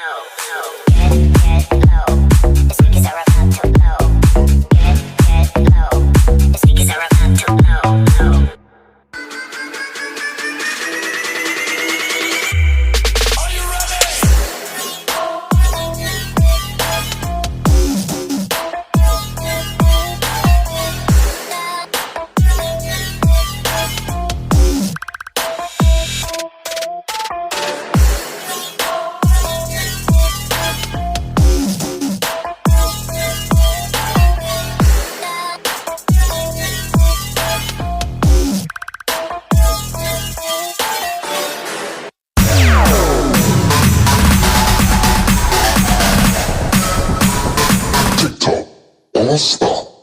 Low. Get, get low. The speakers are about to blow. Get, get low. The speakers are about to blow, blow. Are you ready? TikTok, all stop.